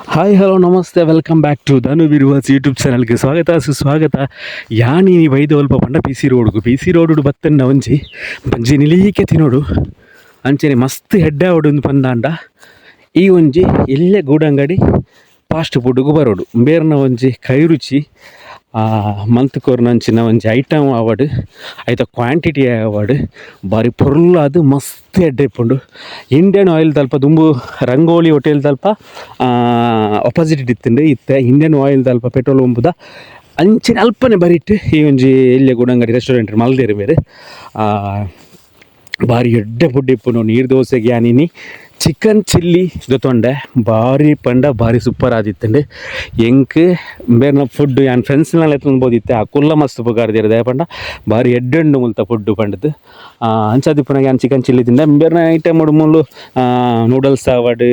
Hi, hello, namaste, welcome back to Dhanu ಬಿರುವಾಸ್ YouTube ಚಾನಲ್ಗೆ ಸ್ವಾಗತ, ಸುಸ್ವಾಗತ. ಯಾನಿ ಬೈದ ಒಲ್ಪ ಪಂಡ ಪಿ ಸಿ ರೋಡ್ಗು, P C road ಬತ್ತನ್ನ ಒಂಜಿ ಬಂಜಿ ನಿಲೀಕೆ ತಿನೋಡು. ಅಂಚನೆ ಮಸ್ತ್ ಎಡ್ಡೆ ಆವೊಡು ಪಂದಾಂಡ ಈ ಒಂಜಿ ಎಲ್ಲೆ ಗೂಡಂಗಡಿ ಫಾಸ್ಟ್ ಫುಡ್ಗು ಬರೋಡು. ಬೇರ್ನ ಒಂಜಿ ಕೈ ರುಚಿ ಮಂತ್ ಕೊರ್ನಂಚಿನ ಒಂಜಿ ಐಟಮ್ ಆವಡ್, ಐತ ಕ್ವಾಂಟಿಟಿ ಆವಡ್, ಬಾರಿ ಪೊರ್ಲಾದ್ ಮಸ್ತ್ ಎಡ್ಡೆ ಇಪ್ಪುಂಡು. ಇಂಡಿಯನ್ ಆಯಿಲ್ ದಲ್ಪ, ದುಂಬು ರಂಗೋಲಿ ಹೋಟೆಲ್ ದಲ್ಪ ಅಪೋಸಿಟ್ ಇತ್ತುಂಡು. ಇತ್ತೆ ಇಂಡಿಯನ್ ಆಯಿಲ್ ದಲ್ಪ ಪೆಟ್ರೋಲ್ ಪಂಪುದ ಅಂಚಿನ ಅಲ್ಪನೆ ಬರಿಟ್ ಈ ಒಂಜಿ ಎಲ್ಯ ಗೂಡಂಗಡಿ ರೆಸ್ಟೋರೆಂಟ್ ಮಲ್ದೆರ್ ಮೇರ್. ಬಾರಿ ಎಡ್ಡೆ ಫುಡ್ ಇಪ್ಪುಂಡು. ನೀರು ದೋಸೆಗೆ ಯಾನಿನಿ ಚಿಕನ್ ಚಿಲ್ಲಿ ದೆತೊಂಡೆ. ಬಾರಿ ಪಂಡ ಬಾರಿ ಸೂಪರ್ ಆದಿತ್ತುಂಡು. ಎಂಕ್ ಬೇರ್ನ ಫುಡ್ ಯಾನ್ ಫ್ರೆಂಡ್ಸ್ನ ಲೆತ್ತೊಂದು ಪೋದಿತ್ತೆ. ಅಕುಲ್ಲ ಮಸ್ತ್ ಪುಗಾರ್ದೆರ್, ದಾಯೆ ಪಂಡ ಬಾರಿ ಎಡ್ಡೆ ಉಂಡು ಮುಲ್ತ ಫುಡ್ ಪಂಡ್ದ್. ಅಂಚಾದಿಪ್ಪುನಗ ಯಾನ್ ಚಿಕನ್ ಚಿಲ್ಲಿ ತಿಂದೆ. ಬೇರ್ನ ಐಟಮ್ ಮೂಲು ನೂಡಲ್ಸ್ ಆವಡ್,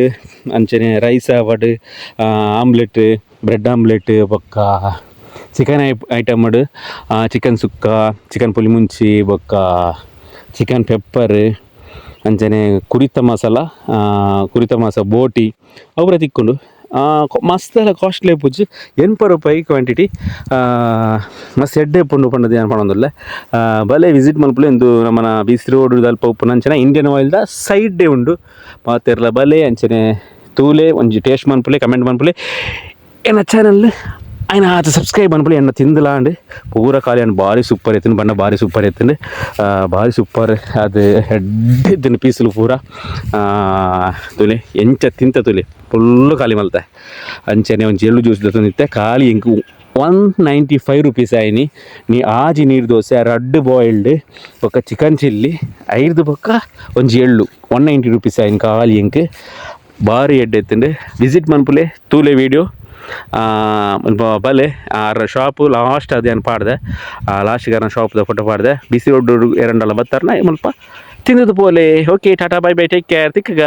ಅಂಚನೆ ರೈಸ್ ಆವಡ್, omelette, bread omelette, ಬೊಕ್ಕ chicken item, chicken sukka, chicken pulimunchi, ಬೊಕ್ಕ ಚಿಕನ್ ಪೆಪ್ಪರ್, ಅಂಚನೆ ಕುರಿತ ಮಸಾಲ, ಕುರಿತ ಮಾಸ, ಬೋಟಿ ಅವು ಪೂರ ತಿಕ್ಕುಂಡು. ಮಸ್ತ್ ಎಲ್ಲ ಕಾಸ್ಟ್ಲಿ ಇಪ್ಪುಜಿ, 80 ರೂಪಾಯಿ ಕ್ವಾಂಟಿಟಿ. ಮಸ್ತ್ ಎಡ್ಡೆ ಇಪ್ಪುಂಡು ಪಂಡದು ಯಾನ್ ಪನೊಂದುಲ್ಲೆ. ಬಲೆ, ವಿಸಿಟ್ ಮಲ್ಪುಲೆ. ಇಂದು ನಮ್ಮನ B C road ದಲ್ಪ ಉಪ್ಪುನಂಚನೆ ಇಂಡಿಯನ್ ಆಯಿಲ್ದ ಸೈಡ್ಡೇ ಉಂಡು. ಮಾತೆರ್ಲ ಬಲೆ, ಅಂಚನೆ ತೂಲೆ, ಒಂಜಿ ಟೇಸ್ಟ್ ಮನ್ಪುಲೆ, ಕಮೆಂಟ್ ಮನ್ಪುಲೆ. ಎನ್ನ ಚಾನಲ್ ಆಯ್ನ ಆತ ಸಬ್ಸ್ಕ್ರೈಬ್ ಮನ್ಪುಲೆ. ಎನ್ನ ತಿಂದಲಾಂಡ್ ಪೂರ ಖಾಲಿ ಅನ್. ಬಾರಿ ಸೂಪರ್ ಇತ್ತುಂಡು ಬಣ್ಣ, ಬಾರಿ ಸೂಪರ್ ಇತ್ತುಂಡು. ಬಾರಿ ಸೂಪರ್ ಅದು ಎಡ್ಡೆ ಇತ್ತುಂಡು ಪೀಸುಲು ಪೂರ. ತೂಲೆ ಎಂಚ ತಿಂತ ತೂಲೆ, ಫುಲ್ಲು ಖಾಲಿ ಮಲ್ತೆ. ಅಂಚನೆ ಒಂಜಿ ಎಳ್ಳು ಜ್ಯೂಸ್ ದೆತ್ತೊಂದಿತ್ತೆ. ಖಾಲಿ ಎಂಕ್ 195 ರುಪೀಸ್ ಆಯ್ನಿ. ನೀ ಆಜಿ ನೀರು ದೋಸೆ, ರಡ್ಡ್ ಬಾಯ್ಲ್ಡ್, ಬೊಕ್ಕ ಚಿಕನ್ ಚಿಲ್ಲಿ, ಐರ್ದು ಬೊಕ್ಕ ಒಂಜಿ ಎಳ್ಳು, 190 ರುಪೀಸ್ ಆಯ್ನಿ ಖಾಲಿ ಎಂಕ್. ಬಾರಿ ಎಡ್ಡೆ ಇತ್ತುಂಡು. ವಿಸಿಟ್ ಮನ್ಪುಲೆ, ತೂಲೆ ವೀಡಿಯೋ. ಬಲೆ, ಆರ್ ಶಾಪು ಲಾಸ್ಟ್ ಅದು ಏನು ಪಾಡ್ದೆ, ಲಾಸ್ಟಿಗೆ ಅರ್ನ ಶಾಪ್ದ ಫೋಟೋ ಪಾಡ್ದೆ. ಬಿಸಿ ರೋಡ್ ಎರಡಲ್ಲ ಬತ್ತಾರನ ಮುಲ್ಪ ತಿಂದದು ಪೋಲೆ. Okay, tata, bye bye, take care. ತಿಕ್ಕಗ.